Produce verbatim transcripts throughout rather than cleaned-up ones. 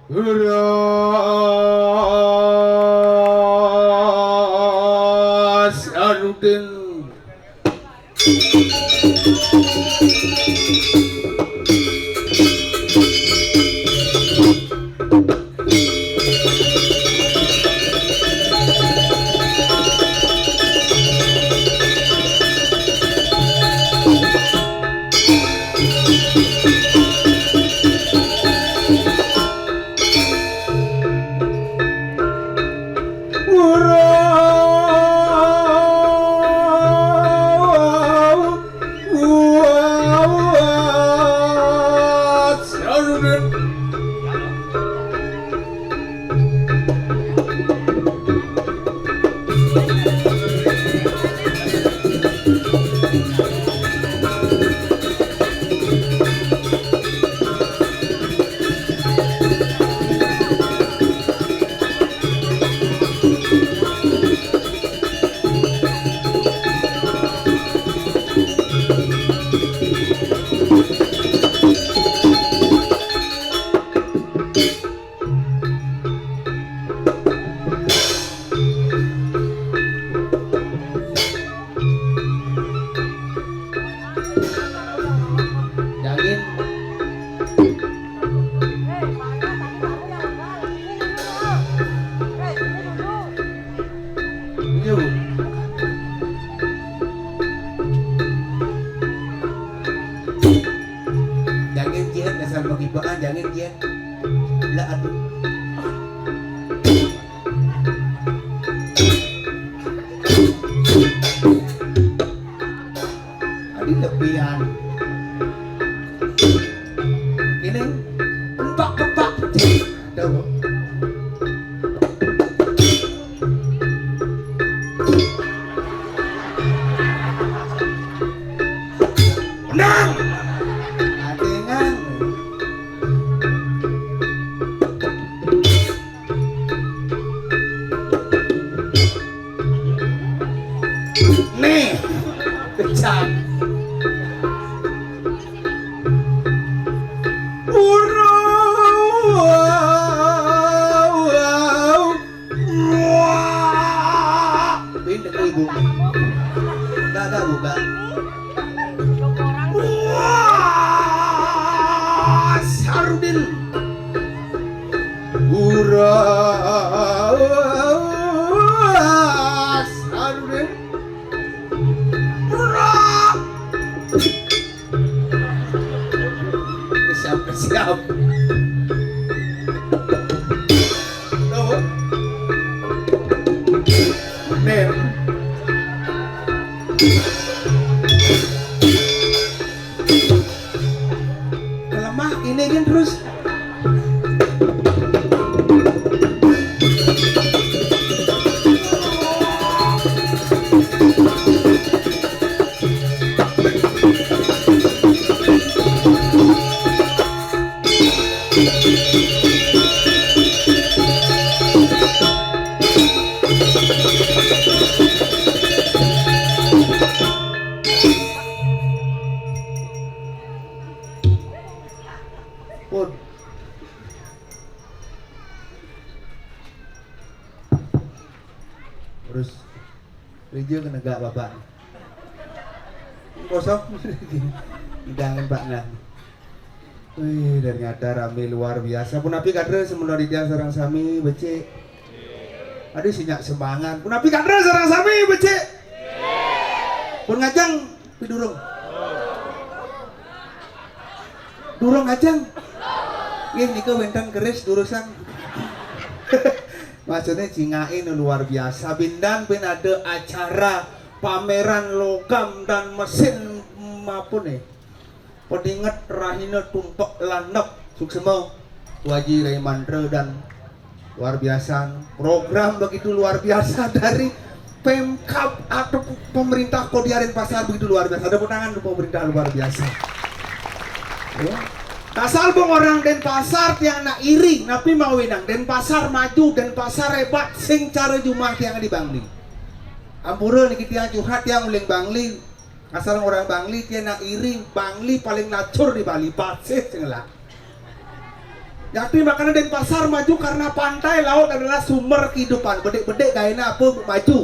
Ras Arudin. Jangin. Iya, Bu. Jangin, Jen, dasar magibaan, jangin, Jen. Lah, aduh. Adi lebihan. Ini empak-empak. Tuh. Menang. Adengan. Nih, kecak. Ura, wow, wow. Pindah ke ibu. Enggak, enggak, Bu, enggak. Wah, Sarudin. Ura, Sarudin. Ura. Siap, siap. Tuh. Nen. Kelemah ini kan terus. Pun. Terus Rijil kena gak bapak. Kosong. Hidangan Pak Ngan. Wih, ternyata rame luar biasa. Punapi kadre semenari dia sareng sami becik. Aduh, sinyak semangat. Punapi kadre sareng sami becik. Pun ngajeng, tapi durung. Durung ngajeng. Nggih, nika wénten keris durusang. Maksudnya cingain luar biasa. Bindan pin ada acara pameran logam dan mesin apa nih? Pedinget rahina tumpek landep. Suksema. Waji Rai Mantra dan luar biasa. Program begitu luar biasa dari Pemkab atau pemerintah Kodia Denpasar begitu luar biasa. Ada tangan untuk pemerintah luar biasa. Ya. Kasal bang orang Denpasar tiang nak iri, napi mau winang Denpasar maju, Denpasar hebat, sing cara jumah tiang di Bangli. Ampura niki tiang curhat tiang uling Bangli. Asal orang Bangli, tiang nak iri, Bangli paling lacur di Bali, pasih cengelak. Jadi makanya Denpasar maju karena pantai, laut adalah sumber kehidupan. Bedik-bedik gaena apa maju.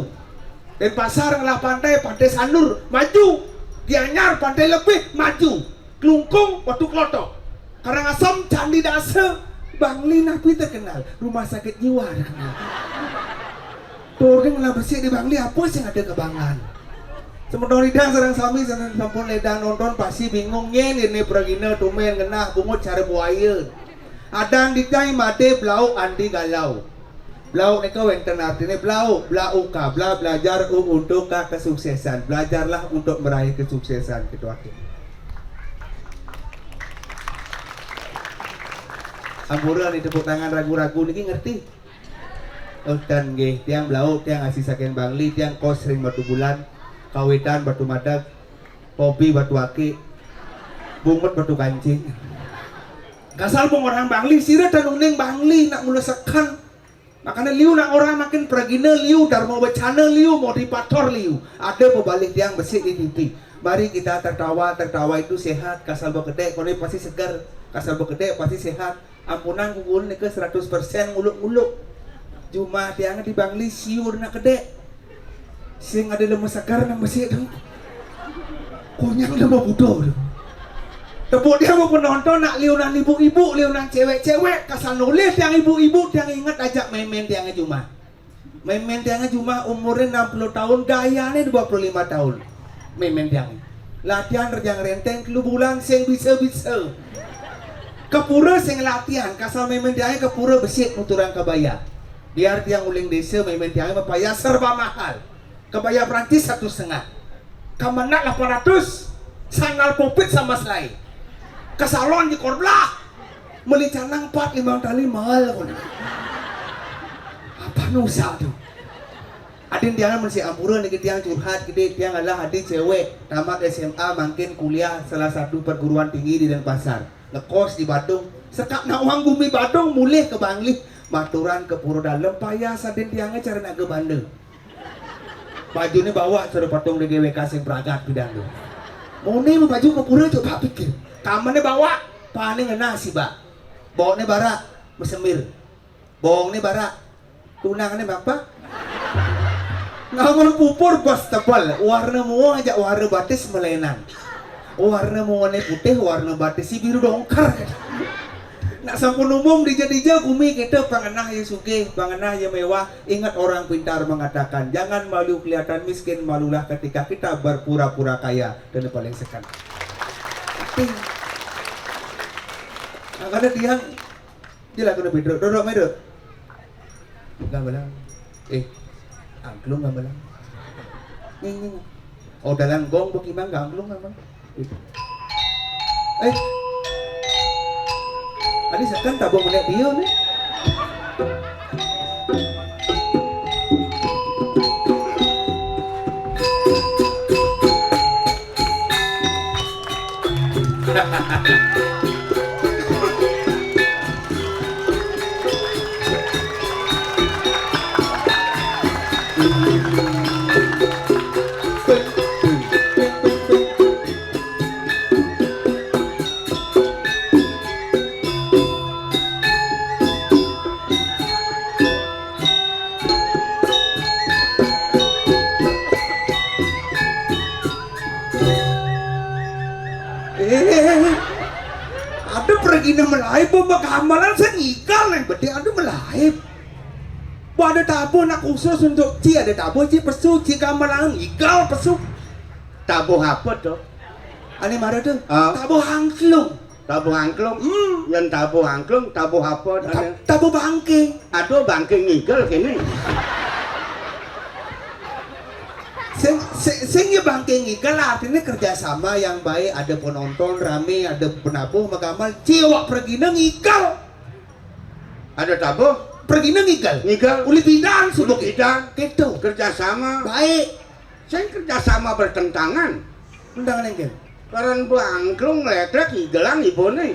Denpasar ngelah pantai, Pantai Sanur maju. Gianyar, Pantai Lebih maju. Klungkung, Batu Kelotok. Karangasem, Candi Dasa. Bangli napi terkenal? Rumah sakit jiwa terkenal. Tur gén ngelah besik di Bangli, apa sing ada kebanggaan? Semeton ida sareng sami sing sampun ledang nonton pasti bingung, nyén ini pragina tumén ngenah bungut cara buaya. Adan ditai made blauk andi galau. Blauk nika wénten artiné blauk, bla uka, bla belajar u untuk ka kesuksesan. Belajarlah untuk meraih kesuksesan, gitu aja. Sampura nih tepuk tangan ragu-ragu niki ngerti? Oh, dan nggih, tiang blauk, tiang asli saking Bangli, tiang kos ring Batu Bulan, kawitan Batu Madag, hobi batu akik, bungut batu kancing. Kasal pun orang Bangli, sira tan uning Bangli nak mula sekan. Makanya liu nak orang makin pragina liu, dharma wacana liu, motivator liu. Ada pebalih tiang besik di T V. Mari kita tertawa, tertawa itu sehat, kasal bekedek, koné pasti segar, kasal bekedek pasti sehat. Ampunang kukuhun nika seratus persen nguluk-nguluk. Jumah tiang di Bangli siur nak kedek. Sing ada lemes segar nang besik tu. Konyang lemes budo tu. Tepuk tiang mau penonton nak liunan ibu-ibu, liunan cewek-cewek, kasal nolih tiang ibu-ibu, tiang inget ajak mémén tiang jumah. Mémén tiangé jumah umurné enam puluh tahun, gayané dua puluh lima tahun. Mémén tiangé. Latihan rejang renteng telu bulan sing bisa-bisa. Ka pura sing latihan, kasal mémén tiangé ka pura besik nuturang kabaya. Biar tiang uling désa, mémén tiangé mapayah serba mahal. Kabaya Prancis satu setengah. Kamenak lapan ratus, sandal popit sama selai. Ka salon di Korblah. Meli canang empat lima tali mahal koné. Apa nusa tu? Adin tiang mesti ampura niki tiang curhat gede tiang adalah adi cewek tamat S M A mangkin kuliah salah satu perguruan tinggi di Denpasar. Ngekos di Badung. Sekap nawang bumi Badung mulih ke Bangli. Maturan ke Pura Dalem payah sadin tiangnya cara nak ke Banda. Baju ni bawa cara patung di G W K sing pragat bidang tu. Muni baju ke pura coba pikir. Kamarnya bawa paning ngena si bak. Bawa ni barak mesemir. Bong ni barak. Tunang ni apa? Namun pupur bos tebal. Warna mua aja warna batis melenan. Warna mua ni putih, warna batis si biru dongkar. Nak sampun umum dija-dija gumi kita pangenah ya sugih, pangenah ya mewah. Ingat orang pintar mengatakan, jangan malu kelihatan miskin, malulah ketika kita berpura-pura kaya. Dan paling sekan. Makanya tiang Jela kena bidro, dodok mai dok. Gamelan. Eh, angklung gamelan. Ning ning. Oh dalam gong bukimang angklung gamelan. Eh. Tadi sekan tabung menek dia ni. Eh, ada pergi nama lain, pemagamelan saya ngigal yang betul ada melain. Ada tabuh nak khusus untuk ci, ada tabuh ci pesu, ci gamelan ngigal pesu. Tabuh apa tu? Ani mara tu? Ah. Tabuh angklung. Tabuh angklung? Hmm. Yang tabuh angklung, tabuh apa? Ta- tabuh bangking. Aduh, bangking ngigal kini. Sing, sing, sing ya bangking ngigal artinya kerjasama yang baik, ada penonton rame, ada penabuh magamal, ci awak pergi ngigal. Ada tabuh? Pergi ngigal. Ngigal. Uli bidang subuk bidang. Gitu. Kerjasama. Baik. Sing kerjasama bertentangan. Tentangan yang Karan bangklung letrek igelang ibone.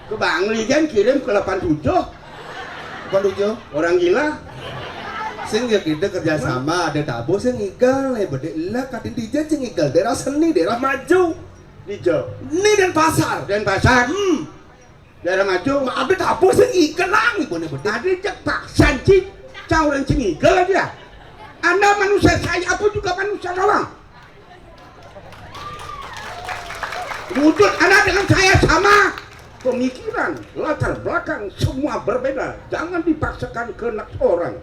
Ke Bangli kan kirim ke delapan tujuh. Delapan tujuh. Orang gila. Sing ya kita kerja sama, ada tabuh sing igal, eh bede lah katin dija sing igal daerah seni, daerah maju. Dija. Ini Denpasar. Denpasar. Hmm. Daerah Majo. Maaf, ada apa sih ngigel lang ibu nih betul? Ada cek paksan sih. Cang orang sing ngigel aja. Anda manusia saya apa juga manusia doang. Wujud Anda dengan saya sama. Pemikiran, latar belakang semua berbeda. Jangan dipaksakan kehendak orang.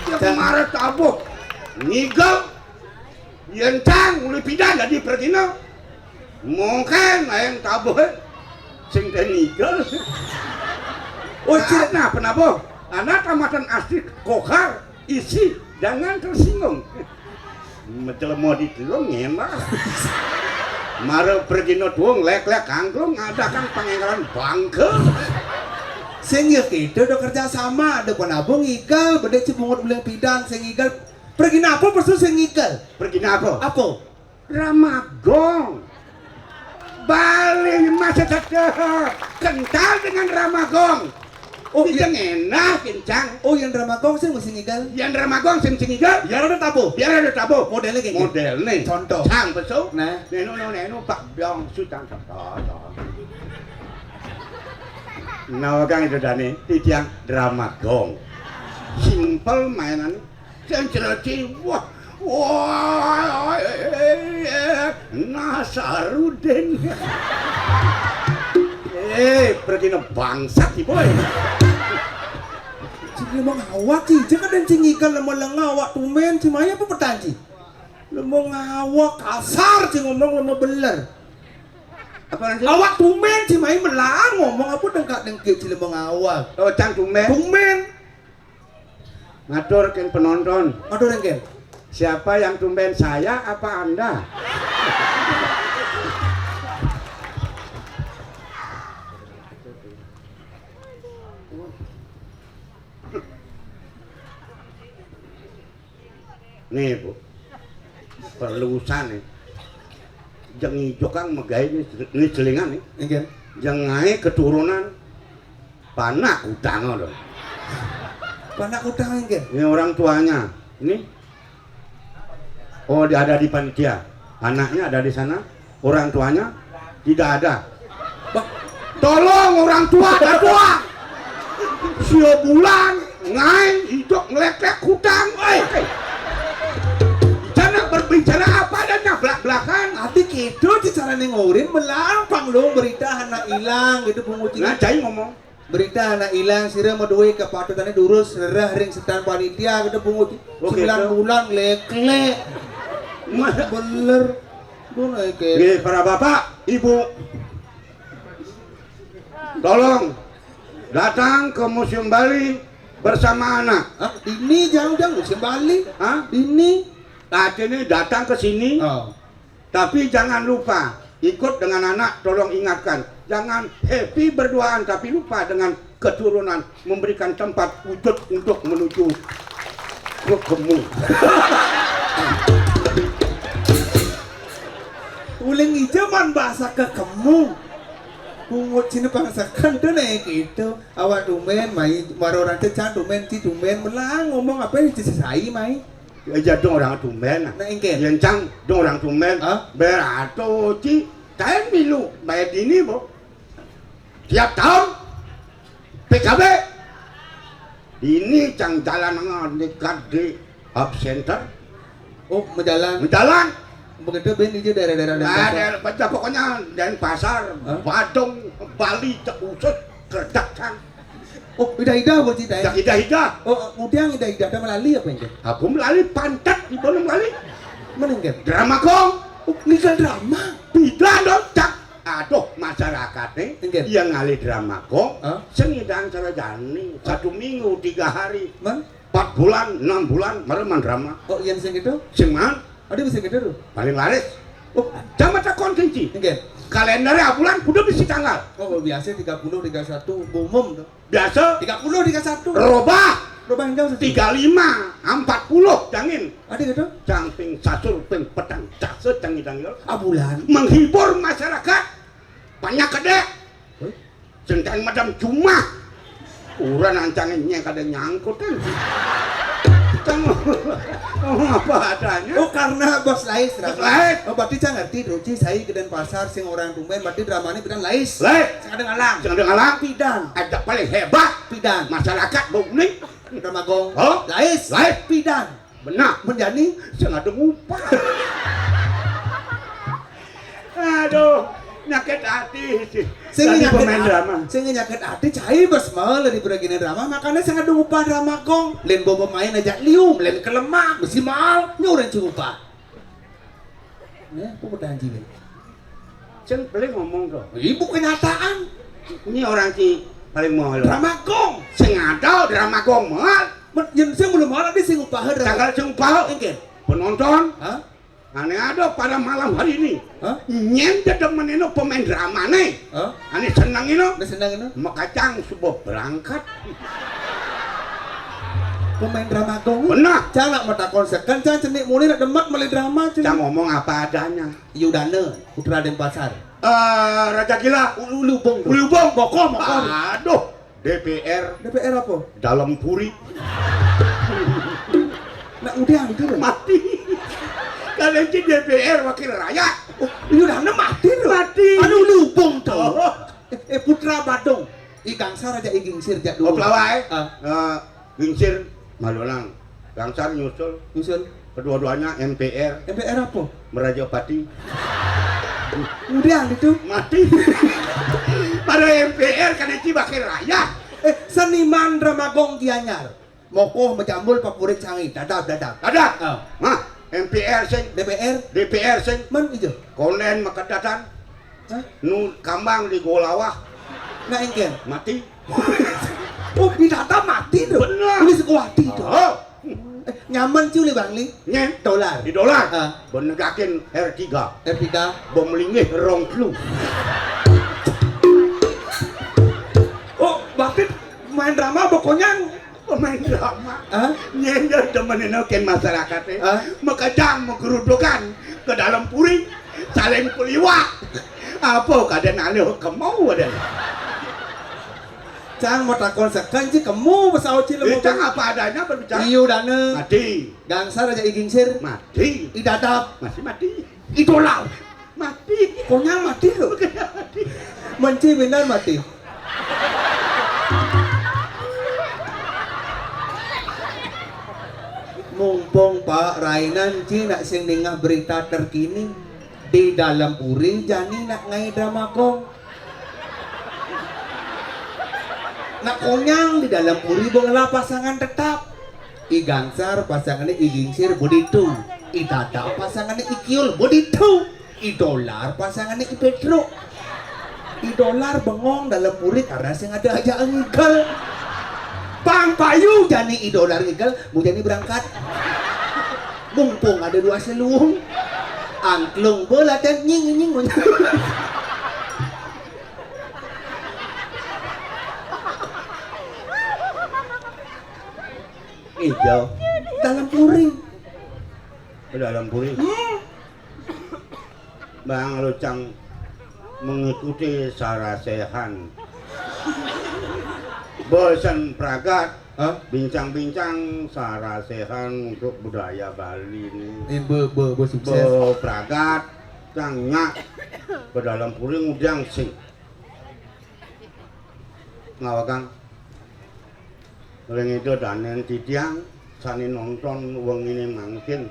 Dia kemarin tabuk. Ngigel. Yen cang uli pidan dadi pergina. Mungkin lain tabuh sing ten ngigel. Oh, cik, nah, penabuh. Anak tamatan asli kokar isi, jangan tersinggung. Menjelema di telung ngenak. Mara pergina tuung lek-lek kangkung ada kang pangenggalan bangke. Sing ya kita udah kerja sama, ada penabuh ngigel, bedek cibungut beling pidan sing ngigel. Pergi napa pesu sing ngigel? Pergi napa? Apa? Ramagong. Bali masa cedek kental dengan Ramagong. Oh, iya. Enak kencang. Oh, yang Ramagong sing mesti ngigel. Yang Ramagong sing sing ngigel. Biar ada tabu. Biar ada tabu. Modelnya kayak gitu. Model nih. Contoh. Cang pesu. Nah. Nenu nenu nenu pak biong sutang contoh. Nah, kang itu Dani, titiang Ramagong. Simpel mainan. Sing cereci, wah, wah, Nasarudin. Eh, pergi ne bangsat, ibu. Cik lemong awak, cik, cik ada cing ikan lemong lengah awak tumen, cik maya apa petanci? Lemong awak kasar, cik ngomong lemong beler. Apa nanti? Awak tumen, cik maya melang ngomong apa dengkak dengkik, cik lemong awak. Oh, cang tumen. Tumen. Ngatur ken penonton. Ngatur ken. Siapa yang tumben, saya apa Anda? Nih, Bu. Perlu usan nih. Jeng ijo kang megai nih, nih celingan nih. Nggih. Jeng ngae keturunan panak utang lho. Panak utang nggih. Ini orang tuanya. Ini. Oh, dia ada di panitia. Anaknya ada di sana. Orang tuanya tidak ada. Bah, tolong orang tua, ada tua. Sio bulan, ngae, hidup ngelekek hutang. Eh. Bicara berbicara apa adanya belak-belakan. Ati gitu carane ngorin melampang lo berita anak hilang gitu pungut. Nah, cai ngomong. Berita anak hilang sira maduwe kepatutane durus serah ring setan panitia gitu pungut. Sembilan bulan leklek. Beler. Nggih, para bapak, ibu, tolong datang ke Museum Bali bersama anak. Hah? Dini jauh-jauh Museum Bali. Hah? Dini. Tadi ini datang ke sini. Oh. Tapi jangan lupa ikut dengan anak, tolong ingatkan. Jangan happy berduaan tapi lupa dengan keturunan, memberikan tempat wujud untuk menuju ke kemu. Uling ijo man bahasa kekemu. Pungut sini bangsa kente nih gitu. Awak tumen mai maro orang cecan tumen ci tumen melang ngomong apa yang disesai mai. Ya, ya, dong orang tumen. Nah, engke. Yang cang dong orang tumen. Hah? Berato ci kain milu bayar dini, Bu. Tiap tahun P K B ini cang jalan ngedekat di hub center. Oh, menjalan. Menjalan. Begitu ben itu daerah-daerah Nah, Denpasar. Daerah, pokoknya Denpasar, hah? Badung, Bali, cek khusus, kerja cang. Oh, ida-ida bocah ida. Cang ida-ida. Oh, kemudian ida-ida ada melali apa itu? Aku melali pantat di mana melali? Meninggal. Drama kong. Oh, meninggal drama. Tidak dong, cak. Aduh, masyarakat nih, nggih, yang ngalih drama kong, hah? Sing ngidang sarajani, satu minggu, tiga hari, man? Empat bulan, enam bulan, mareman drama. Oh, yang sing itu? Sing man? Ada bisa gitu tuh. Paling laris. Oh, jam takon kinci. Nggih. Kalendernya bulan kudu bisi tanggal. Oh, biasa tiga puluh, tiga satu, umum tuh. Biasa tiga puluh, tiga satu. Robah. Robah yang jauh sih. Tiga lima, empat puluh, jangin. Ada gitu? Jang ping sasur, ping petang, jasa jangin, jangin. Ah, bulan. Menghibur masyarakat. Banyak gede. Hah? Sing kain madam cuma. Ora nancangin nyek kada nyangkut kan. Cang Ngomong apa adanya. Oh, karena Bos Lais, Bos Lais. Oh, berarti saya ngerti, Doci, saya ke Denpasar, sing orang tumben, berarti dramanya pidan Lais. Lais. Sing ada ngalang. Sing ada ngalang. Pidan. Ada paling hebat. Pidan. Masyarakat bau kuning. Drama gong. Oh? Lais. Lais. Pidan. Benar. Menjani. Sing ada ngupah. Aduh, nyakit hati sih. Sing nyakit pemain drama. Sing nyakit hati, cai bos mal di peragina drama, makanya sing ada ngupah drama gong. Lain bawa pemain aja lium, lain kelemak, besi mal, nyuran sing ngupah. Ya, aku bertahan jiwa. Sing paling ngomong tuh. Ibu kenyataan. Ini orang si paling mahal. Drama gong. Sing ada drama gong mahal. Yang saya belum mahal, dia sing ngupah drama. Tanggal sing ngupah. Engke. Penonton. Hah? Ane ada pada malam hari ini. Hah? Nyen dedemenino pemain dramane. Hah? Ane senengino. Ane senengino. Makacang subuh berangkat. Pemain drama gong. Benar. Cang nak matakon seken, cang cenik muni nak demak meli drama, cang. Cang ngomong apa adanya. Yudana, Putra Denpasar. Eh, Raja Gila. Ulu, Ulu Bong. Ulu Bong, Boko, Boko. Aduh. D P R. D P R apa? Dalam puri. Nak udah itu loh. Mati. Kalian sih D P R wakil rakyat. Oh, iya dah, mati loh. Mati. Anu lubung tuh. Oh. Eh, eh, Putra Badung. I Gangsar aja I Gingsir jak dulu. Oh, pelawai. Ah. Eh, Gingsir Malulang. Gangsar nyusul. Nyusul. Kedua-duanya M P R. M P R apa? Merajapati. Udah gitu. Mati. Pada M P R kan itu wakil rakyat. Eh, seniman drama gong Gianyar. Mokoh, majambul, papurit, sangi. Dadap, dadap. Dadap. Ah. Nah, M P R sing. D P R. D P R sing. Man ijo. Konden makedatan. Hah? Nu kambang di golawah. Nah, engken. Mati. Oh, binatang mati tuh. Bener. Ini sekuati tuh. Oh. Eh, nyaman sih, Bang Li. Nyen. Dolar. Di dolar. Ah. Benegakin R tiga. R tiga. Bom linggih rong telu. Oh, berarti main drama pokoknya. Pemain drama. Hah? Nyenjel demenino ken masyarakat, eh. Hah? Makacang, magerudukan ke dalam puri, saling peliwak. Apa kada nalih kemau ada? Cang mau takon seken sih, kemu pesawat cilemu. Eh, cang apa adanya berbicara. Iyo, dana. Mati. Gangsar aja I Gingsir. Mati. I Dadap. Masih mati. I Dolar. Mati. Konyang mati loh. Mati. Menci benar mati. Mumpung Pak Rainan ci nak sing ningah berita terkini di dalam puri jani nak ngai drama gong. Nak konyang di dalam puri bengelah pasangan tetap. I Gangsar pasangannya I Gingsir beditu. I Dadap pasangannya I Kiul beditu. I Dolar pasangannya I Petruk. I Dolar bengong dalam puri karena sing ada aja ngigel. Pang payu jani I Dolar ngigel, mau jani berangkat. Mumpung ada dua seluung. Angklung bola dan nying nying. Ijo. Dalam puri. Dalam puri. Hmm. Bang Lucang mengikuti sarasehan. Bosan pragat. Hah? Bincang-bincang sarasehan untuk budaya Bali ini. Eh, be, be, be sukses. Be pragat, cang nyak. Ke dalam puri ngudang sing. Ngawagang. Ring ida danen titiang sane nonton wengine mangkin.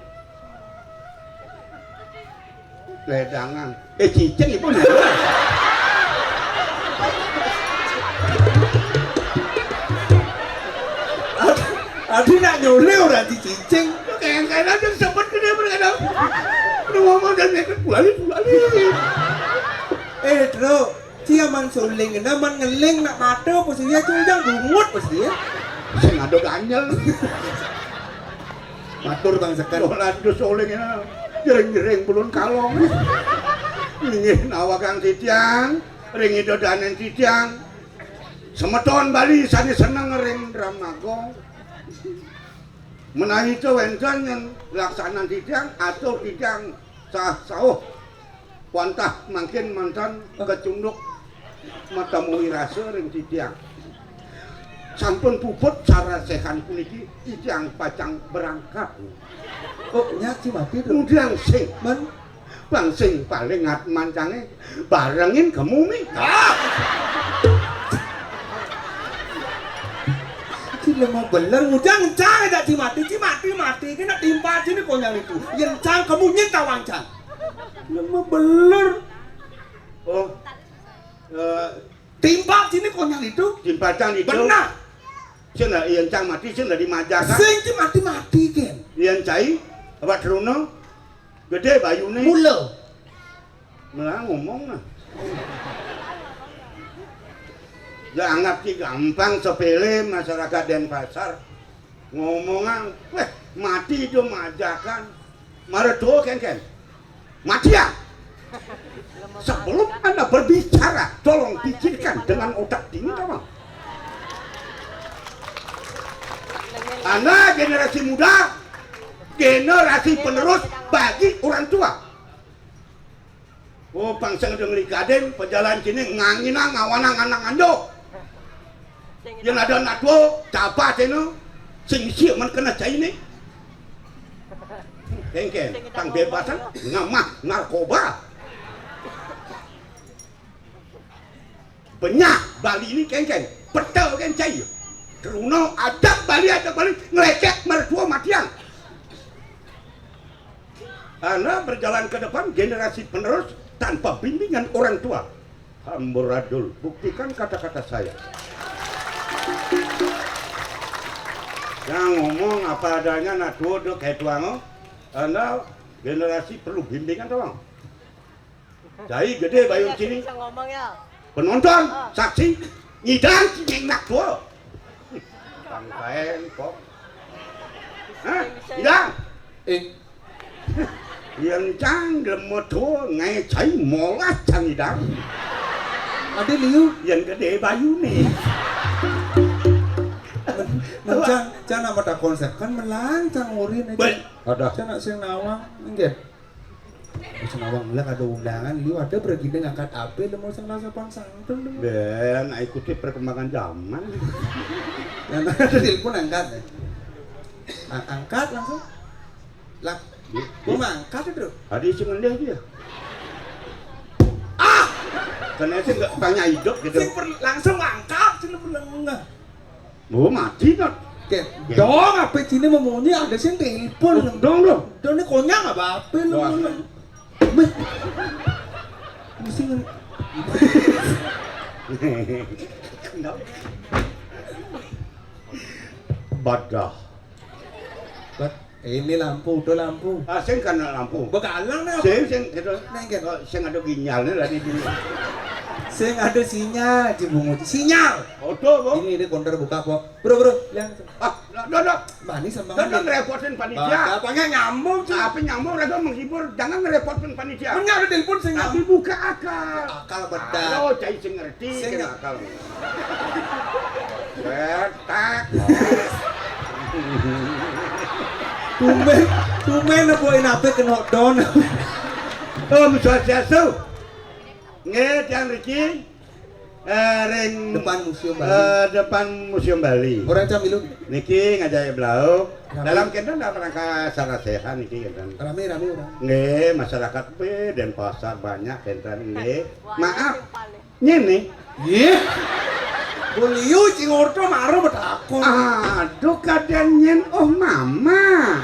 Ledangan. Eh, cicing ibu. Adi nak nyole ora dicicing. Kayak kayak aja sempat gede mereka. Udah ngomong dan ikut bulali bulali. Eh, Tru, Ci aman suling, kena man ngeling nak mata apa sih ya, Ci, jangan bungut apa sih ya. Sing ada ganjel. Matur Bang Sekar. Dolan do suling ya. Jering-jering bulun kalong. Inggih nawagang titiang, ring ida danen titiang. Semeton Bali sane seneng ring drama gong. Menawi to wenten yang laksanan titiang atau titiang sah sauh. Wantah mangkin mantan kecunduk matemui rasa ring titiang. Sampun puput sarasehan puniki, titiang pacang berangkat. Oh, nyak, Cimati to. Ngundang sing. Men? Bang sing paling ngat mancangé barengin kemu mi. Ah! Iki lemah beler, ngundang encang aja Cimati, Cimati mati. Iki nek timpal sini konyang itu. Yen encang kemu nyen tawang encang. Lemah beler. Oh. Eh, timpal sini konyang itu. Timpal cang itu. Benar. Sing lah yen encang mati, sing lah dimajakan. Sing Cimati mati, Ken. Yen cai, awak Truna, gedé bayuné. Mula. Malah ngomong nah. Ya anggap ki gampang, sepele masyarakat Denpasar. Ngomongan, weh, mati itu majakan. Mara tua, Ken, Ken. Mati ya. Sebelum Anda berbicara, tolong pikirkan dengan otak dingin, apa? Anda generasi muda, generasi penerus bagi orang tua. Oh, bangsa udah ngelikadin, pejalan kini nganginang ngawanang anak anjo. Yang ada anak tua, capa ceno, sing isi man kena cai ni. Kengkeng, tang bebasan, ngamah narkoba. Banyak Bali ini kengkeng, petel kan cai. Truna adat Bali, adat Bali, ngelecek mertua matian. Anda berjalan ke depan, generasi penerus tanpa bimbingan orang tua. Amburadul, buktikan kata-kata saya. Yang ngomong apa adanya, nak tua dok kayak tuang. Anda generasi perlu bimbingan, tolong. Cai gedé bayun sini. Bisa ngomong ya. Penonton, saksi, ngidang sini nak tua. Bang kaen kok. Hah? Ngidang? Eh. Yang cang lemot tua, ngai cai molas cang ngidang. Ade liu. Yang gedé bayuné. Men, men cang, cang nama tak konsep kan melang cang urin aja. Baik. Ada. Cang nak sing nawang, enggak. Wis nawang lah ada undangan, liu ada berginding angkat api, lemu sing rasa pang santun lemu. Ben, ikuti perkembangan zaman. Yang ada telepon angkat ya. Ang- angkat langsung. Lah, gua mangkat itu. Tadi sing ngendih dia. Ah! Kena sih nggak tanya hidup gitu. Sing per- langsung angkat, sing lengah. Oh, mati, Dot. Oke. Oke. Dong, apa sini memunyi, ada sing telepon. Oh, dong, dong. Dong, ini konyang apa, apa lu? Wah. Meh. Mesti nge- Badah. Bat- Eh, ini lampu, udah lampu. Ah, sing kan lampu. Begalang nih apa? Sing, sing, gitu. Neng, kan? Oh, sing ada ginyalnya lah di sini. Sing ada sinyal, Cibungut. Sinyal. Odo, Bu. Ini, ini konter buka kok. Bro, bro, yang Ah, no, no, no. Manis sama No, no, ngerepotin panitia. Apa nggak nyambung, Cing? Tapi nyambung, rada menghibur. Jangan ngerepotin panitia. Benar, ada telepon, sing Tapi nyambung. Buka akal. Akal bedak. Ayo, cai sing ngerti, Sing sing nyam- akal. Betak. Tumben, tumben apa enape kena don. Om Swastiastu. Nggih, tiang riki, eh, ring Depan Museum Bali. Eh, depan Museum Bali. Orang camilu. Niki ngajak blauk. Rame. Dalam kenten dalam rangka sarasehan niki kenten. Rame, rame orang. Nggih, masyarakat be Denpasar banyak kenten nggih. Maaf. Nyene. Yeh. Beliau cing orto maro betakon. Aduh, kadang nyen, oh, mama.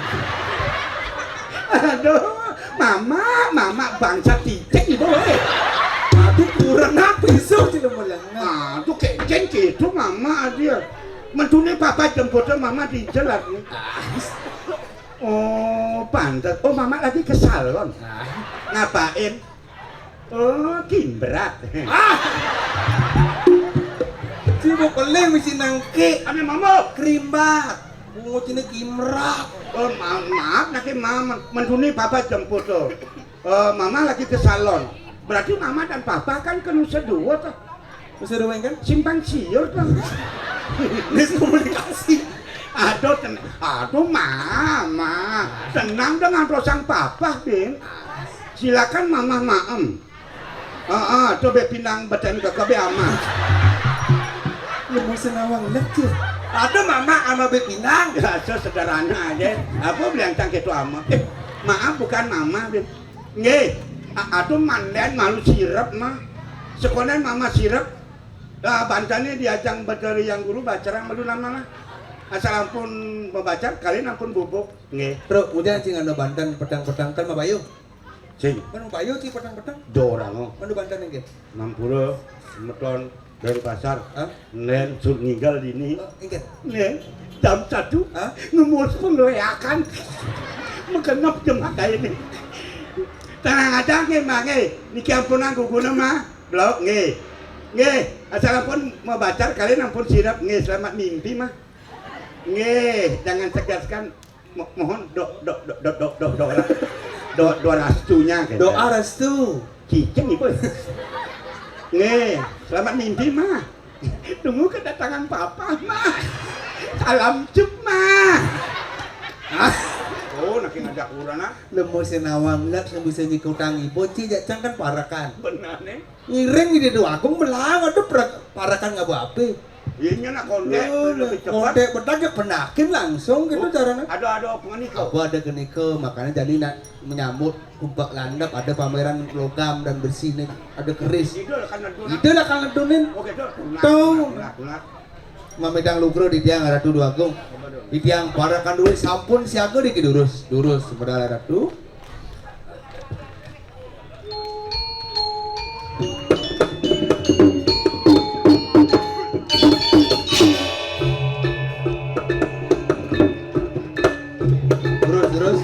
Aduh, mama, mama bangsa titik ibu, eh. Aduh, kurang apa iso sih lu melengah? Aduh, keken gitu mama dia. Mentune papa jemput mama di jelat nih. Ah. Oh, pantes. Oh, mama lagi ke salon. Ah. Ngapain? Oh, kimbrat. Ah! Sibuk peling mesti nangke. Ame mama. Krimbat. Bungut ini kimrat. Oh, ma- maaf, nake mama. Mentune papa jemput tuh. Eh, mama lagi ke salon. Berarti mama dan papa kan ke Nusa Dua tuh. Nusa Dua kan? Simpang siur tuh. Miskomunikasi. Aduh, ten- aduh, mama. Tenang dengan rosang papa, Bin. Silakan mama maem. Heeh, tuh be pinang beten ke be ama. Mau senawang lek, Cil. Ada mama ama bepinang. Ya, so sederhana aja. Apa bilang cang gitu ama? Eh, maaf, bukan mama, Bin. Nggih. A- Aduh, manden malu sirep mah. Sekonen mama sirep. Lah, bancane diajang beteri yang guru bacarang malu nama lah. Asal ampun babacar, kalian ampun bubuk. Nggih. Truk, udah cing anu banten petang-petang kan mabayu. Sing. Kan mabayu cing petang-petang. Dorang, oh. Mana banten nggih? Nampura, semeton, Denpasar. Hah? Nen, sur ninggal dini. Oh, inggih. Nen, jam satu. Hah? Ngemus pengereakan. Menggenep jam ini. Tenang aja nggih, Mbak, nggih. Niki ampunan guguna, mah. Blok, nggih. Nggih, asal ampun mabacar, kalian ampun sirep, nggih. Selamat mimpi, mah. Nggih, jangan segaskan. Mo- mohon do do do do do do do do, do restunya, gitu. Doa restu. Cicing ibu. Nggih, selamat mimpi, mah. Tunggu kedatangan papa, mah. Salam cup, mah. Ah. Oh, naki ngajak urana. Lemu senawang lek sing bisa nyikutang ibu, ci jak cang kan parakan. Benar nih. Ngiring di Déwa Agung melang, aduh, pra- parakan ngaba ape. Iya, nya nak kontek, lebih cepat. Kontek bedak ya penakin langsung gitu. Oh, caranya. Ada, ada apa nih kau? Apa ada kenika, makanya jadi nak menyambut kumpak landep, ada pameran logam dan besi nih, ada keris. Itu lah kan ngedunin. Itu lah kan ngedunin. Oh, gitu. Tuh. Mamedang lugra di tiang Ratu Déwa Agung. Di tiang parakan duit sampun siaga di durus. Durus, modal Ratu. Terus, terus.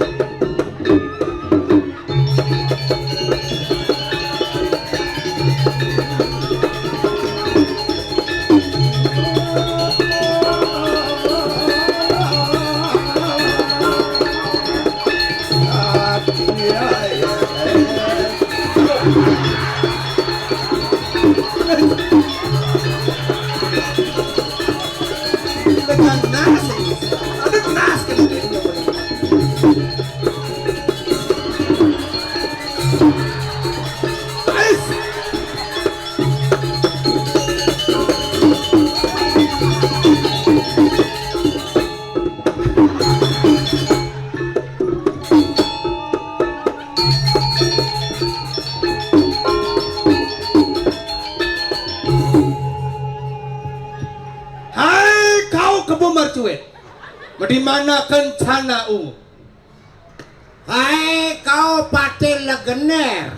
Hai kau kebo marcuet, di mana kencana u? Hai kau patil legener,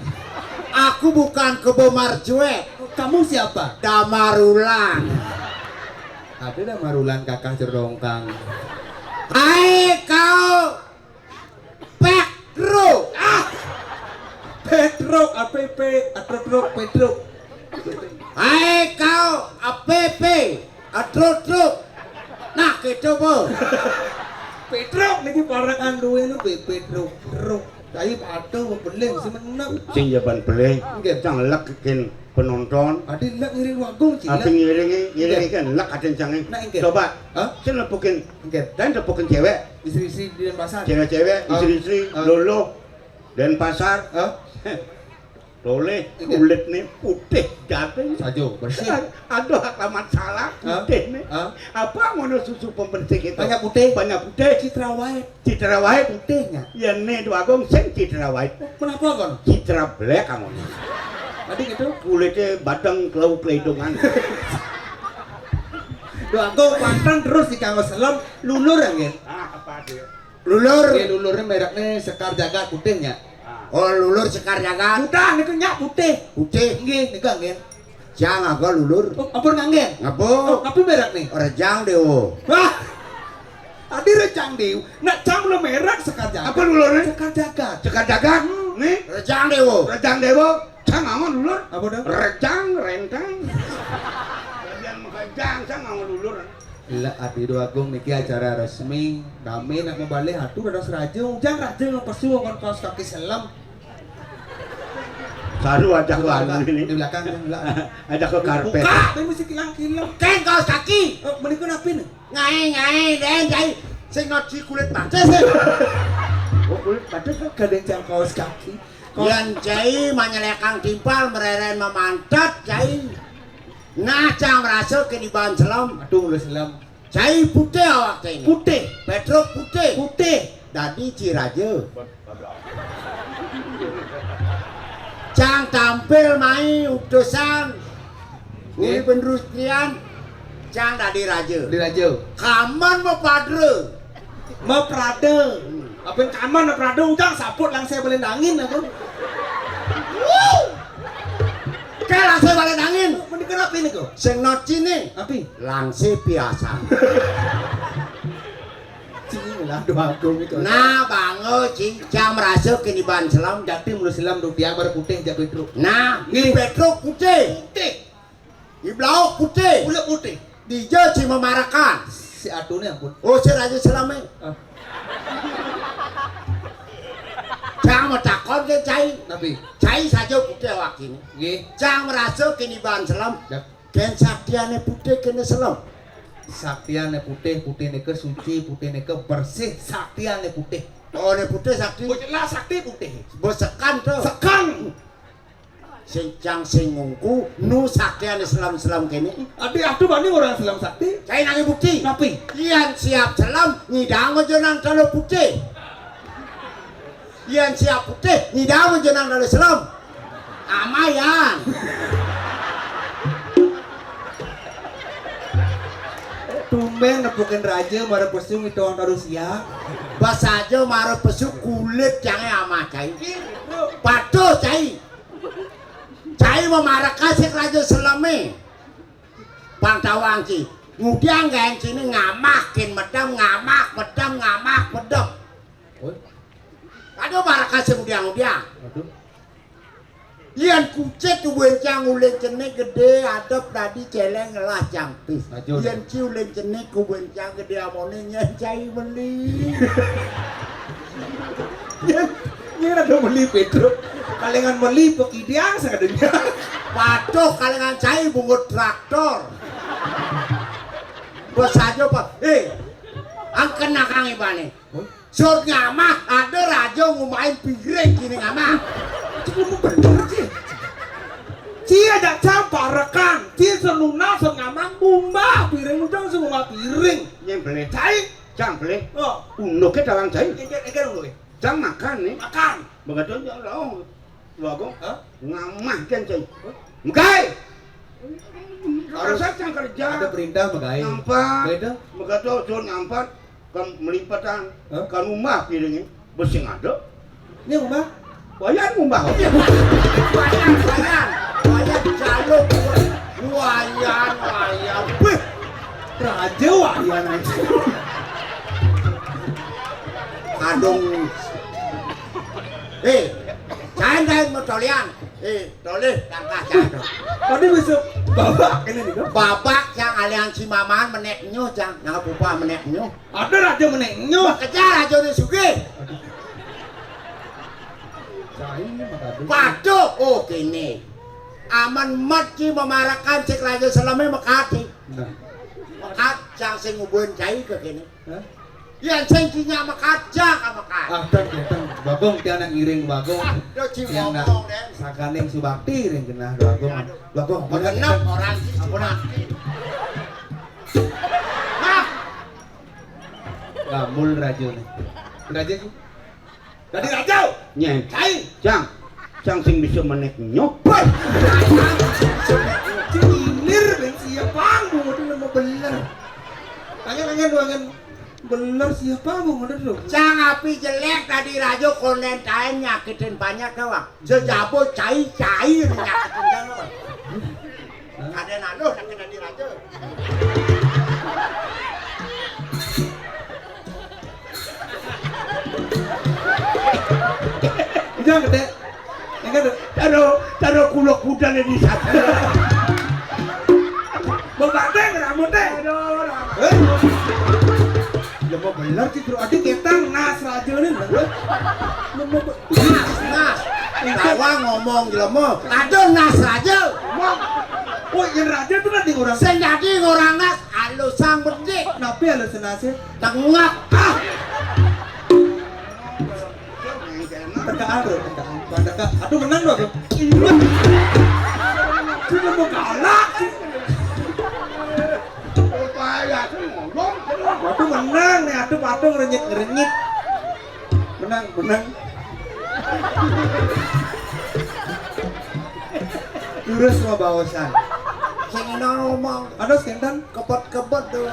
aku bukan kebo marcuet. Kamu siapa? Damar ulang. Ada Damar ulang kakak cerongkang. Hai kau Petro. Ah! Petro, A P P, Atrotrok, Petro. Hai kau A P P, Atrotrok. Nah, gitu, Bu. Petro, niki parakan duwe nu, Pe- Petro, Petro. Tapi aduh, beling sih menep. Sing jaban beling. Nggih. Cang lek ken penonton. Adi lek ngiring wagung, Ci, lek. Ngiringi, ngiringi kan lek aden cange. Nah, nggih. Coba. Hah? Sing nepukin. Nggih. Dan nepukin cewek. Istri-istri di Denpasar. Cewek-cewek, ah, istri-istri, ah, lolo. Denpasar. Hah? Loleh, nggih, kulitne putih ganteng. Saja, bersih. Aduh, amat salah, hah? Putih nih. Hah? Apa ngono susu pembersih itu? Banyak putih. Banyak putih. Citra White. Citra White. Putihnya. Ya nih, Déwa Agung sing Citra White. Kenapa kon? Citra Black kamu. Tadi gitu. Kulitnya badeng kelau kelidungan. Déwa Agung pantang terus di kanggo selem, lulur ya, nggih. Ah, apa dia? Lulur. Nggih, lulurnya mereknya Sekar Jagat putihnya. Ah. Oh, lulur Sekar Jagat. Udah, niku nyak putih. Putih. Nggih, niku nggih. Cang aga lulur. Oh, ampun nganggen. Ngapa? Oh, apa merek nih? Rejang Dewa. Wah. Tadi Rejang Dewa. Nak cang lo merek Sekar Jagat. Apa lulurnya? Sekar Jagat. Sekar Jagat. Hmm. Nih. Rejang Dewa. Rejang Dewa. Cang angon lulur. Apa dah? Rejang renteng. Rejang mengejang, cang angon lulur. Lek Adi Déwa Agung niki acara resmi, rame nak mabalih atur ada seraja, ujang raja ngepesu ngon kaos kaki selem. Saru ajak ke anu ini. Di belakang, di belakang. Ajak ke karpet. Buka, ben mesti kilang-kilang. Keng kaos kaki. Oh, menika napi nih? Ngai, ngai, den, jai. Sing ngaji kulit batis, eh. Oh, kulit batis kan gandeng jang kaos kaki. Kaos- Yan, jai, manyelekang timpal, mereren memantet, jai. Nah, cang rasa keniban selem. Aduh, mula selem. Cai putih awak cai ni. Putih. Petruk putih. Putih. Dadi ci raja. Cang tampil mai utusan. Uli, nggih, penerustrian. Cang dadi raja. Dadi raja. Kaman mapadra. Maprada. Hmm. Apa yang kaman maprada, ujang saput langsai balen angin aku. Wuh. Kayak langsai balen angin. Mending kenapa ini kok? Sing not cini. Api? Langsai piasan. Cing lah, doa aku gitu. Nah, bangga, cing. Cang merasa keniban selem. Jati mula selem tu, tiang baru putih, jak Petruk. Nah, nggih, Petruk putih. Putih. Di Blauk putih. Kulit putih. Dija ci mamarekan. Si Atu ni ampun. Oh, si Raja Selem ni. Ah. Cang matakon ke cai. Napi? Cai saja putih awak ini. Nggih. Cang merasa keniban selem. Ya. Ken saktiane putih kene selem. Saktiane putih, putih nika suci, putih nika bersih, saktiane putih. Oh, ne putih sakti. Bos jelas sakti putih. Bos sekan tu. Sekan. Sing cang sing ngungku, nu saktiane selem-selem kene. Adi atu bani orang selem sakti. Cai nangi bukti. Napi? Yan siap selem, nyidang aja nang talo putih. Yan siap putih, nyidang aja nang talo selem. Amayan. Tumben nepukin raja mara pesu ngitong terus ya. Bas aja mara pesu kulit jange amah cai. Patuh cai. Cai mamareka sik raja seleme. Pang tawang ci. Ngudiang gaen cine ngamah kin medem, ngamah medem, ngamah medem. Oi. Aduh, mareka sing ngudiang-ngudiang. Aduh. Yen kucit ubencang uling cenik gede adep dadi celeng ngelah cangpis. Aduh. Yen ci uling cenik ubencang gede amone nyen cai meli. Nyen, nyen ada meli Petruk. Kalengan meli pekidiang sakadenya. Patuh kalengan cai bungut traktor. Bos aja, Pak. Eh, angken nakang ibane. Sur ngamah, ada raja ngumain piring kini ngamah. Cik, lu bener, Cik. Ci ada campur rekan, ci senuna sengamang bumba piring, udah semua piring. Nyembelih. Cai. Cang pelih. Oh. Unduke dalang cai. Engke, engke unduke. Cang makan nih. Makan. Begadon ya laung. Bagong. Hah? Ngamah kan cai. Megai. Harus cang kerja. Ada perintah megai. Ngampat. Beda. Megato suruh ngampat. Kan melimpatan. Hah? Kan rumah piringnya. Besi ada. Ini rumah. Wayan ngumbah. Wayan, wayan. Wayan jaluk. Wayan, wayan. Bih. Raja wayan aja. Kadung. Eh, cain, cain, mau tolian. Eh, tolih, langkah cain. Tadi besok babak ini nih, Dok. Babak yang aliansi maman menek nyuh, cang. Nang upah menek nyuh. Ada raja menek nyuh. Kejar raja ni sugih. Cai makadu. Waduh, oh kene. Aman met ki mamarekan sik raja seleme mekati. Nah. Mekat cang sing ngubuhin cai ke kene. Hah? Yan sing kinya mekat, cang ka mekat. Ah, teng, teng. Bagong, tiang nang iring Bagong. Ah, do ci tiang nak ngomong, Den. Sakaning subakti iring genah Bagong. Aduh. Bagong, ampun, genep ampun. Orang ci subakti. Nah. Gambul raja nih. Raja sih. Dadi raja. Nyen. Cai. Cang. Cang sing bisa menek nyuh. Wah. Cilinir ben siap bang, bungut lemo beler. Tangan, tangan, tangan. Beler siap bang, bungut tuh. Cang api jelek dadi raja konden taen nyakitin banyak doang. Jejabo cai-cai nyakitin doang. Ada naluh, ada dadi raja. Ujang gede. Enggak tuh. Taruh, taruh kuluk budal di sana. Bebanteng rambutnya. Aduh, rambut. Eh? Lemo bener sih, Bro. Adi ketang nas raja nih. Lemo be- Nas, nas. Kawa ngomong jelema. Aduh, nas raja. Ngomong. Oh, yang raja tuh nanti orang. Sing dadi ngorang nas, alusang bedik. Napi alus nasib? Tengah. Ah. Tekaan, Bro, tekaan. Bukan tekaan. Aduh, menang, Bro. Sudah mau galak. Aduh, menang nih, aduh, patung renyit-renyit. Menang, menang. Lurus sama baosan. Sing ngomong. Aduh, sing ten. Kebet-kebet tuh.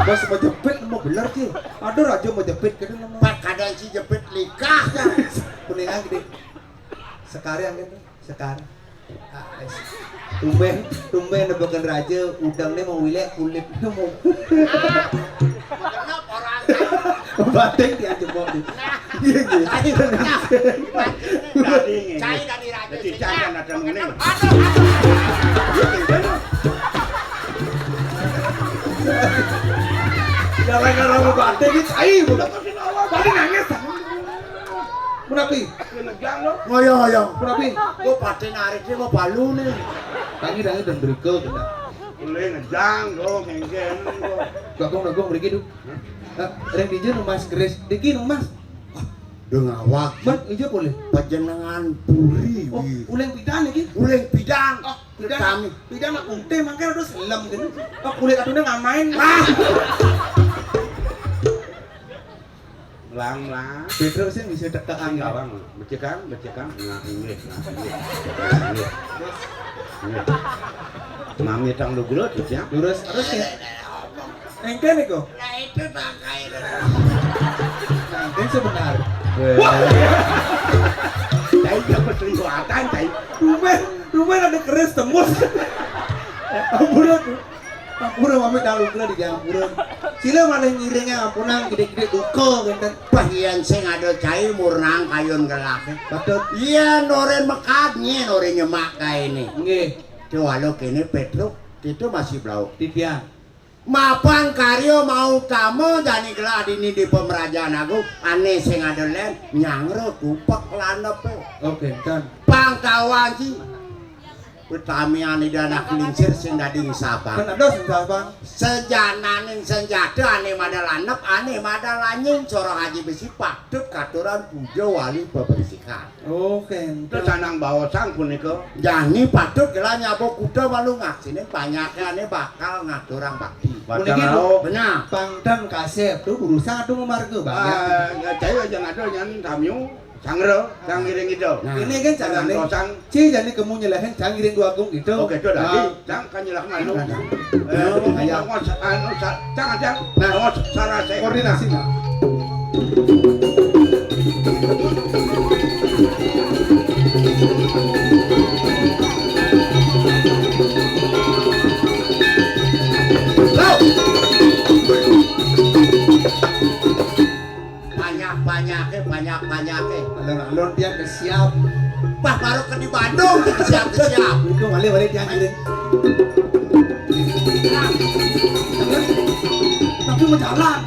Bos mau jepit, mau bener sih. Aduh, raja mau jepit, gitu, mau. Pak, kadang si jepit likah, ya. Kuningan gede. Sekar yang gitu, sekar. Ah, wis. Tumben, tumben nebekan raja, udangnya mau wilek, kulitnya mau. Batik dia jebok nih. Iya, iya. Cai dari raja. Jadi jangan ada ngene. Aduh, aduh. Gara-gara mau batik, ini cai, bukan. Batik nangis. Menapi? Ngejang lo. Ngoyong-ngoyong. Menapi? Gua paten narik dia mau palu nih. Tangi, tangi, dan berike, kita. Boleh ngejang, gua ngenggen, gua. Gagong, gagong, mriki, Du. Nah, reng dija nu Mas Kris. Diki nu Mas. Wah, dengawak. Man, ija boleh. Panjenengan puri, oh, wi. Uling pidan iki? Uling pidan. Oh, pidan. Kami. Pidan aku teh mangke terus lem gini. Oh, kulit atuhnya nggak main. Ah! Mlang, mlang. Petruk sing bisa tekekan. Sing gawang, becekang, becekang. Nah, inggih, nah, inggih. Nah, inggih. Inggih. Mami tang lu gelut, ya. Lurus terus ya. Engke niku. Nah, itu bangkai. Engke sebentar. Wah. Tai apa selingkuhatan, tai? Rumen, rumen ada keris tembus. Ampun, ampun. Ampun, mami tahu kula di ampun. Sila malah ngiringnya ampunan gede-gede duka, genten. Bah, yen sing ada cai murnang kayun gelake. Betul. Yen oren mekad, nyen oren nyemak kae ini. Nggih. Kewalo kene Petruk, itu masih blau. Titiang. Mapan karya mau utama jani gelah dini di pemerajan agung, ane sing ada len, nyangro tupek lanepe. Oke, kan. Pangkawan si. Utamian ida anak lingsir sing dadi sabang. Kan ada sing sabang. Sejananing senjata ane madal anep, ane madal anying, soro haji besi patut katuran puja wali pebersihan. Oh, kenten. Terus anang baosang punika. Jani patut kela nyabo kuda malu ngaksine banyakane bakal ngaturang bakti. Puniki, Bu. Benar. Pangdan kasep tu urusan adu marga banyak. Ah, ya, cai aja ngado nyan tamiu, sangro, sang ngiring ida. Nah. Ini kan carane. Tosang. Ci jani kemu nyelehin sang ngiring dua agung gitu. Oke, itu dah. Nah. Cang kan nyelak malu. Nah, nah. Eh, nah, ngomong, ya. Ngomong, anu, sa-, cang, cang. Nah. Ngomong sarase. Koordinasi, nah. Banyak-banyake, banyak-banyake. Alon-alon dia kesiap. Bah, baru ke di Bandung, kesiap-kesiap. Itu balik-balik dia ngiring. Tapi mau jalan.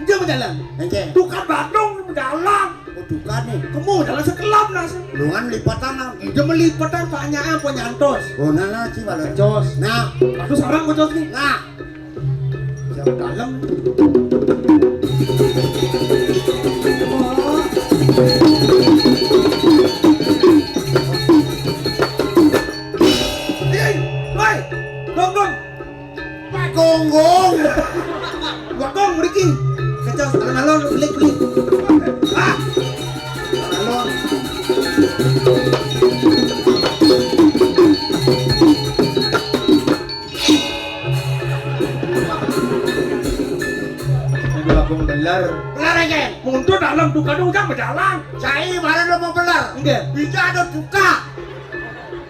Dia mau jalan. Ente. Tukar Bandung mau jalan. Oh, tukar nih. Kamu jalan sekelap, Nas. Lu kan lipatan, Nas. Dia melipatan banyak apa nyantos. Oh, nah, nah, sih, Bang. Jos. Nah. Aku sarang, Jos, nih. Nah. Jauh dalam. Hei, hei, gong, gong. Pak Gonggong. Gua gong mriki. Kecos alon-alon, belik, belik. Ah. Alon-alon. Aduh, aku beler. Beler aja. Mundur dalam duka dong, jangan berjalan. Cai, mana lo mau beler? Enggak. Bisa ada duka.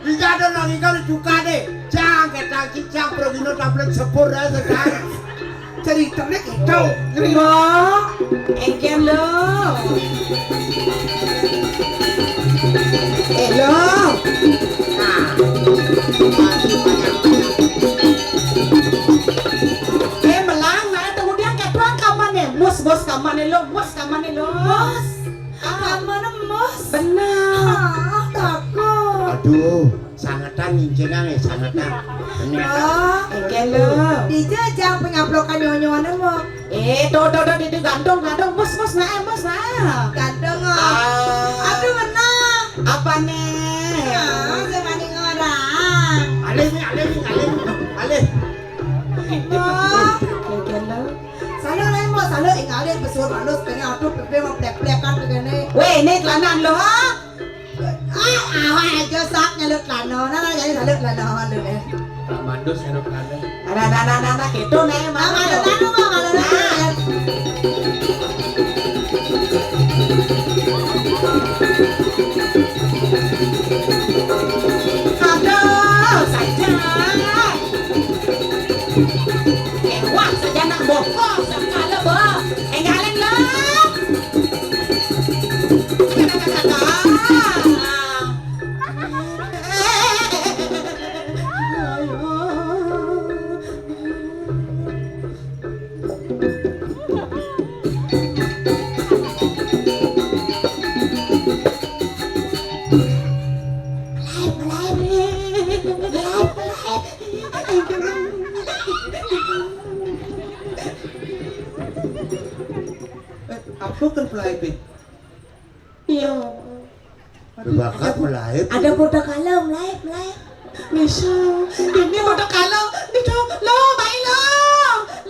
Bisa ada lagi kali duka deh. Cang, ketang cicang, pergino tablet sepur aja, kan. Ceritanya gitu. Ngeri. Lo, engken lo. Eh, lo. Nah. Eh, melang, nah, tunggu dia ketuan kamane. Mus, mus kamane lo, mus kamane lo. Mus. Kamane, mus? Bener. Ah, takut. Aduh, sangetan ngincingan ya, sangetan. Ternyata. Oh. Engken lo. Dija jang penyaplokan nyonyoane mo. Eh, tuh, tuh, tuh, itu gantung, gantung. Mus, mus, nah, eh, mus, nah. Gantung, oh. Ah. Aduh, menang. Apa nih? Ah, saya maning orang. Alih nih, alih nih, alih nih. Alih. Oh. Halo, ing alih pesuwun manus kene, aduh, bebe mau plek-plekan kene. Weh, ini kelanan lo, ha? Ah, awak aja sak nyeluk celana. Nah, nah, jadi nyeluk celana, halo, eh. Pak Mandus nyeluk celana. Nah, nah, nah, nah, nah, nah, gitu, nih, Nah, Mandus. Kalau anu mah, kalau anu. Aduh, saja. Ewah, saja nak bokok, sakala, Bos. Enggalin, lo. Eh, apa kan pelai, Pin? Iya. Bakat melahir. Ada budak kalau melahir, melahir. Misu, ini budak kalau, itu lo, baik lo,